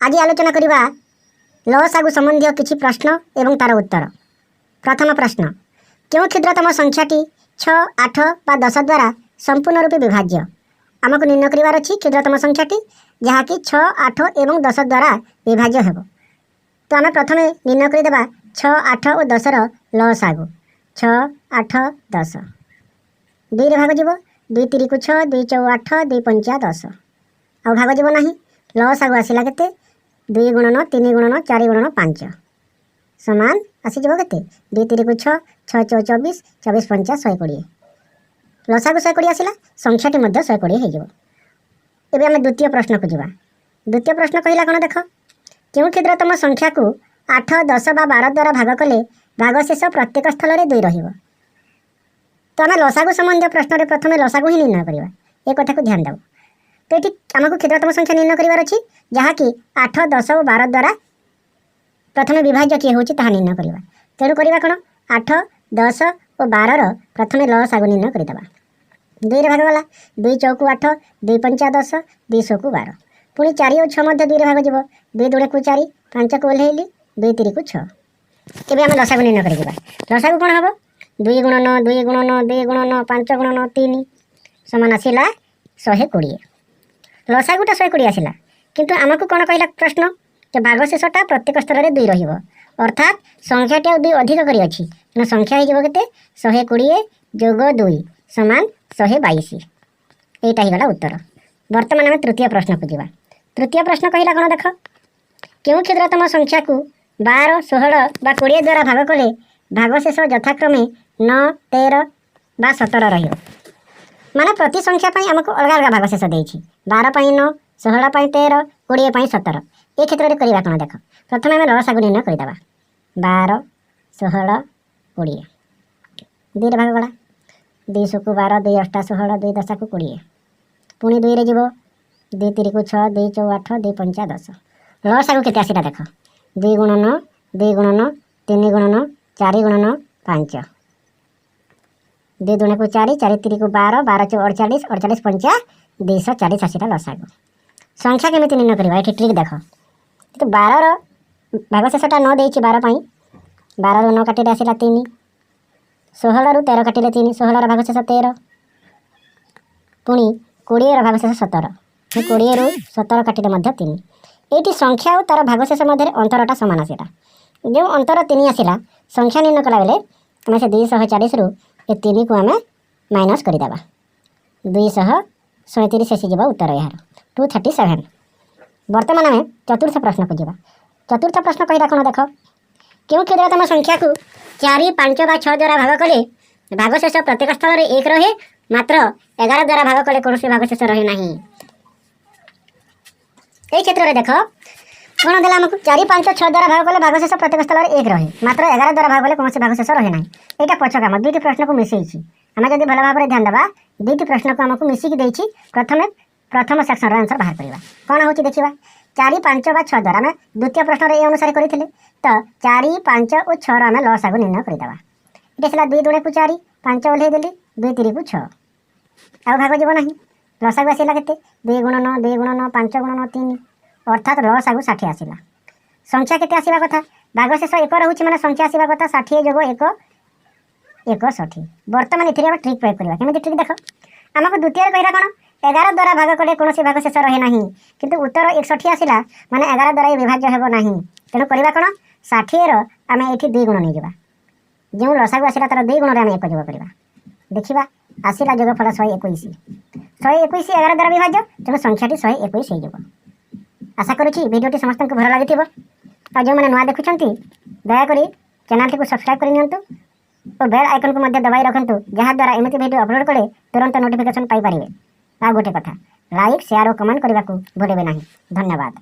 ଆଜି ଆଲୋଚନା କରିବା ଲସାଗୁ ସମ୍ବନ୍ଧୀୟ କିଛି ପ୍ରଶ୍ନ ଏବଂ ତାର ଉତ୍ତର। ପ୍ରଥମ ପ୍ରଶ୍ନ, କେଉଁ କ୍ଷୁଦ୍ରତମ ସଂଖ୍ୟାଟି 6, 8 ବା 10 ଦ୍ୱାରା ସମ୍ପୂର୍ଣ୍ଣ ରୂପେ ବିଭାଜ୍ୟ? ଆମକୁ ନିର୍ଣ୍ଣୟ କରିବାର ଅଛି କ୍ଷୁଦ୍ରତମ ସଂଖ୍ୟାଟି, ଯାହାକି 6, 8 ଏବଂ 10 ଦ୍ୱାରା ବିଭାଜ୍ୟ ହେବ। ତ ଆମେ ପ୍ରଥମେ ନିର୍ଣ୍ଣୟ କରିଦେବା 6, 8 ଓ 10ର ଲସାଗୁ। 6, 8, 10। ଦୁଇରେ ଭାଗ ଯିବ। ଦୁଇ ତିରିକୁ 6, ଦୁଇ ଚଉ 8, ଦୁଇ ପଞ୍ଚା 10। ଆଉ ଭାଗ ଯିବ ନାହିଁ। ଲସାଗୁ ଆସିଲା କେତେ? ଦୁଇ ଗୁଣନ ତିନି ଗୁଣନ ଚାରି ଗୁଣନ ପାଞ୍ଚ ସମାନ ଆସିଯିବ କେତେ? ଦୁଇ ତିରିକୁ 6, ଛଅ ଚଉ 24, 24 ପଞ୍ଚା 120। ଲସାଗୁ 120 ଆସିଲା, ସଂଖ୍ୟାଟି ମଧ୍ୟ 120 ହେଇଯିବ। ଏବେ ଆମେ ଦ୍ୱିତୀୟ ପ୍ରଶ୍ନକୁ ଯିବା। ଦ୍ୱିତୀୟ ପ୍ରଶ୍ନ କହିଲା କ'ଣ ଦେଖ। କେଉଁ କ୍ଷୁଦ୍ରତମ ସଂଖ୍ୟାକୁ 8, 10 ବା 12 ଦ୍ୱାରା ଭାଗ କଲେ ଭାଗଶେଷ ପ୍ରତ୍ୟେକ ସ୍ଥଳରେ 2 ରହିବ? ତ ଆମେ ଲସାଗୁ ସମ୍ବନ୍ଧୀୟ ପ୍ରଶ୍ନରେ ପ୍ରଥମେ ଲସାଗୁ ହିଁ ନିର୍ଣ୍ଣୟ କରିବା, ଏ କଥାକୁ ଧ୍ୟାନ ଦେବୁ। ତ ଏଠି ଆମକୁ କ୍ଷୁଦ୍ରତମ ସଂଖ୍ୟା ନିର୍ଣ୍ଣୟ କରିବାର ଅଛି, ଯାହାକି 8, 10 ଓ 12 ଦ୍ୱାରା ପ୍ରଥମେ ବିଭାଜ୍ୟ କିଏ ହେଉଛି, ତାହା ନିର୍ଣ୍ଣୟ କରିବା। ତେଣୁ କରିବା କ'ଣ? 8, 10 ଓ 12ର ପ୍ରଥମେ ଲସାଗୁ ନିର୍ଣ୍ଣୟ କରିଦେବା। ଦୁଇରେ ଭାଗ ଗଲା। ଦୁଇ ଚଉକୁ 8, ଦୁଇ ପଞ୍ଚା 10, ଦୁଇ ଶହକୁ 12। ପୁଣି ଚାରି ଓ ଛଅ ମଧ୍ୟ ଦୁଇରେ ଭାଗ ଯିବ। ଦୁଇ ଦୁଣେକୁ ଚାରି, ପାଞ୍ଚକୁ ଓହ୍ଲେଇଲି, ଦୁଇ ତିରିକୁ 6। ଏବେ ଆମେ ଲସାଗୁ ନିର୍ଣ୍ଣୟ କରିଯିବା। ଲସାଗୁ କ'ଣ ହେବ? ଦୁଇ ଗୁଣନ ଦୁଇ ଗୁଣନ ଦୁଇ ଗୁଣନ ପାଞ୍ଚ ଗୁଣନ ତିନି ସମାନ ଆସିଲା 120। ଲସାଗୁଟା 120 ଆସିଲା, କିନ୍ତୁ ଆମକୁ କ'ଣ କହିଲା ପ୍ରଶ୍ନ ଯେ ଭାଗଶେଷଟା ପ୍ରତ୍ୟେକ ସ୍ତରରେ 2 ରହିବ। ଅର୍ଥାତ୍ ସଂଖ୍ୟାଟି ଆଉ ଦୁଇ ଅଧିକ କରି ଅଛି। ତେଣୁ ସଂଖ୍ୟା ହେଇଯିବ କେତେ? 120 ଯୋଗ 2 ସମାନ 122। ଏଇଟା ହେଇଗଲା ଉତ୍ତର। ବର୍ତ୍ତମାନ ଆମେ ତୃତୀୟ ପ୍ରଶ୍ନକୁ ଯିବା। ତୃତୀୟ ପ୍ରଶ୍ନ କହିଲା କ'ଣ ଦେଖ। କେଉଁ କ୍ଷୁଦ୍ରତମ ସଂଖ୍ୟାକୁ 12, 16 ବା 20 ଦ୍ୱାରା ଭାଗ କଲେ ଭାଗଶେଷ ଯଥାକ୍ରମେ 9, 13 ବା 17 ରହିବ? ମାନେ ପ୍ରତି ସଂଖ୍ୟା ପାଇଁ ଆମକୁ ଅଲଗା ଅଲଗା ଭାଗଶେଷ ଦେଇଛି। 12 ପାଇଁ 9, 16 ପାଇଁ 13, 20 ପାଇଁ 17। ଏ କ୍ଷେତ୍ରରେ କରିବା କ'ଣ ଦେଖ। ପ୍ରଥମେ ଆମେ ଲସାଗୁ ନିର୍ଣ୍ଣୟ କରିଦେବା। 12, 16, 20। ଦୁଇରେ ଭାଗ ଗଲା। ଦୁଇ ଶହକୁ 12, ଦୁଇ ଅଷ୍ଟା 16, ଦୁଇ ଦଶାକୁ 20। ପୁଣି ଦୁଇରେ ଯିବ। ଦୁଇ ତିରିକୁ 6, ଦୁଇ ଚଉ 8, ଦୁଇ ପଞ୍ଚା 10। ଲସାଗୁ କେତେ ଆସିଲା ଦେଖ। ଦୁଇ ଗୁଣନ ଦୁଇ ଗୁଣନ ତିନି ଗୁଣନ ଚାରି ଗୁଣନ ପାଞ୍ଚ। ଦୁଇ ଦୁଣକୁ ଚାରି, ଚାରି ତିରିକୁ 12, 12 ଚଉ 48, 48 ପଞ୍ଚା 240 ଆସିଲା ଲସାଗୁ। ସଂଖ୍ୟା କେମିତି ନିର୍ଣ୍ଣୟ କରିବା? ଏଠି ଟ୍ରିକ୍ ଦେଖ। କିନ୍ତୁ 12ର ଭାଗଶେଷଟା 9 ଦେଇଛି। 12 ପାଇଁ 12ରୁ 9 କାଟିଲେ ଆସିଲା 3। 16ରୁ 13 କାଟିଲେ 3, 16ର ଭାଗଶେଷ 13। ପୁଣି 20ର ଭାଗଶେଷ 17, 20ରୁ 17 କାଟିଲେ ମଧ୍ୟ 3। ଏଇଠି ସଂଖ୍ୟା ଆଉ ତାର ଭାଗଶେଷ ମଧ୍ୟରେ ଅନ୍ତରଟା ସମାନ ଆସିଲା। ଯେଉଁ ଅନ୍ତର 3 ଆସିଲା, ସଂଖ୍ୟା ନିର୍ଣ୍ଣୟ କଲାବେଳେ ଆମେ ସେ 240ରୁ ଏ 3କୁ ଆମେ ମାଇନସ୍ କରିଦେବା। 237 ଆସିଯିବ ଉତ୍ତର ଏହାର, 237। ବର୍ତ୍ତମାନ ଆମେ ଚତୁର୍ଥ ପ୍ରଶ୍ନକୁ ଯିବା। ଚତୁର୍ଥ ପ୍ରଶ୍ନ କହିଲା କ'ଣ ଦେଖ। କେଉଁ କ୍ଷୁଦ୍ରତମ ସଂଖ୍ୟାକୁ ଚାରି, ପାଞ୍ଚ ବା ଛଅ ଦ୍ୱାରା ଭାଗ କଲେ ଭାଗଶେଷ ପ୍ରତ୍ୟେକ ସ୍ଥଳରେ 1 ରହେ, ମାତ୍ର 11 ଦ୍ୱାରା ଭାଗ କଲେ କୌଣସି ଭାଗଶେଷ ରହେ ନାହିଁ? ଏଇ କ୍ଷେତ୍ରରେ ଦେଖ କ'ଣ ଦେଲା ଆମକୁ। ଚାରି, ପାଞ୍ଚ, ଛଅ ଦ୍ୱାରା ଭାଗ କଲେ ଭାଗଶେଷ ପ୍ରତ୍ୟେକ ସ୍ଥଳରେ 1 ରହେ, ମାତ୍ର 11 ଦ୍ୱାରା ଭାଗ କଲେ କୌଣସି ଭାଗଶେଷ ରହେ ନାହିଁ। ଏଇଟା ପଛ କାମ, ଦୁଇଟି ପ୍ରଶ୍ନକୁ ମିଶେଇଛି। ଆମେ ଯଦି ଭଲ ଭାବରେ ଧ୍ୟାନ ଦେବା, ଦୁଇଟି ପ୍ରଶ୍ନକୁ ଆମକୁ ମିଶିକି ଦେଇଛି। ପ୍ରଥମେ ପ୍ରଥମ ସେକ୍ସନର ଆନ୍ସର ବାହାର କରିବା। କ'ଣ ହେଉଛି ଦେଖିବା। ଚାରି, ପାଞ୍ଚ ବା ଛଅ ଦ୍ୱାରା ଆମେ ଦ୍ୱିତୀୟ ପ୍ରଶ୍ନରେ ଏ ଅନୁସାରେ କରିଥିଲେ। ତ ଚାରି, ପାଞ୍ଚ ଓ ଛଅର ଆମେ ଲସାଗୁ ନିର୍ଣ୍ଣୟ କରିଦେବା। ଏଠି ଆସିଲା ଦୁଇ ଦୁଣେକୁ ଚାରି, ପାଞ୍ଚ ଓହ୍ଲେଇ ଦେଲି, ଦୁଇ ତିରିକୁ 6। ଆଉ ଭାଗ ଯିବ ନାହିଁ। ଲସାଗୁ ଆସିଲା କେତେ? ଦୁଇ ଗୁଣନ ଦୁଇ ଗୁଣନ ପାଞ୍ଚ ଗୁଣନ ତିନି। ଅର୍ଥାତ୍ ଲସାଗୁ 60 ଆସିଲା। ସଂଖ୍ୟା କେତେ ଆସିବା କଥା? ଭାଗଶେଷ 1 ରହୁଛି, ମାନେ ସଂଖ୍ୟା ଆସିବା କଥା 60 ଯୋଗ 1, 61। ବର୍ତ୍ତମାନ ଏଥିରେ ଆମେ ଟ୍ରିକ୍ ପ୍ରୟୋଗ କରିବା। କେମିତି ଟ୍ରିକ୍ ଦେଖ। ଆମକୁ ଦ୍ୱିତୀୟରେ କହିଲା କ'ଣ? 11 ଦ୍ୱାରା ଭାଗ କଲେ କୌଣସି ଭାଗଶେଷ ରହେ ନାହିଁ, କିନ୍ତୁ ଉତ୍ତର 61 ଆସିଲା, ମାନେ 11 ଦ୍ୱାରା ଏ ବିଭାଜ୍ୟ ହେବ ନାହିଁ। ତେଣୁ କରିବା କ'ଣ? 60ର ଆମେ ଏଠି ଦୁଇ ଗୁଣ ନେଇଯିବା। ଯେଉଁ ଲସାଗୁ ଆସିଲା, ତାର ଦୁଇ ଗୁଣରେ ଆମେ 1 ଯୋଗ କରିବା। ଦେଖିବା, ଆସିଲା ଯୋଗଫଳ 121। 121 11 ଦ୍ୱାରା ବିଭାଜ୍ୟ, ତେଣୁ ସଂଖ୍ୟାଟି 121 ହେଇଯିବ। ଆଶା କରୁଛି ଭିଡ଼ିଓଟି ସମସ୍ତଙ୍କୁ ଭଲ ଲାଗିଥିବ। ଆଉ ଯେଉଁମାନେ ନୂଆ ଦେଖୁଛନ୍ତି, ଦୟାକରି ଚ୍ୟାନେଲଟିକୁ ସବସ୍କ୍ରାଇବ୍ କରିନିଅନ୍ତୁ ଓ ବେଲ୍ ଆଇକନ୍କୁ ମଧ୍ୟ ଦବାଇ ରଖନ୍ତୁ, ଯାହାଦ୍ୱାରା ଏମିତି ଭିଡ଼ିଓ ଅପଲୋଡ଼ କଲେ ତୁରନ୍ତ ନୋଟିଫିକେସନ୍ ପାଇପାରିବେ। ଆଉ ଗୋଟେ କଥା, ଲାଇକ୍, ସେୟାର ଓ କମେଣ୍ଟ କରିବାକୁ ଭୁଲିବେ ନାହିଁ। ଧନ୍ୟବାଦ।